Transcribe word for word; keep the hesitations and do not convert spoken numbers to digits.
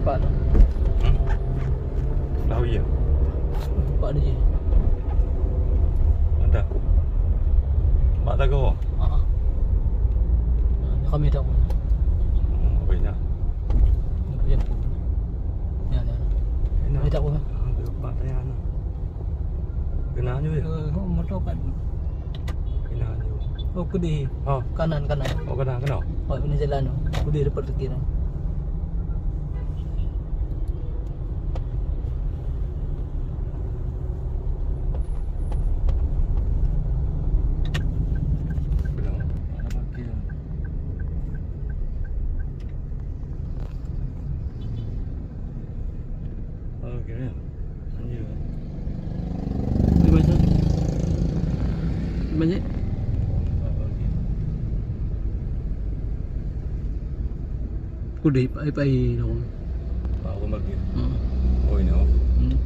Pak tu. Hmm? Tahu ya? Pak dia. Ada. Mak Tago. Ha. Kami tak pun. Hmm, apa ini? Ya. Ya, ya. Ini. Kami tak pun. Ada Pak Dayana. Kena nyoe ya? Eh, oh, motor kan. Kena nyoe. Oh, keudeh. Ha. Kanan, kanan. Oh, kanan, kanan. Oh, ini jalan tu. Keudeh depan kiri. Kena. Ada parkir. Okey, ya. Lanjut. Di mana? Di mana? Okey. Aku di pai-pai dong. Pak Abu Bakar. Hmm. Oh, ini, oh. Hmm.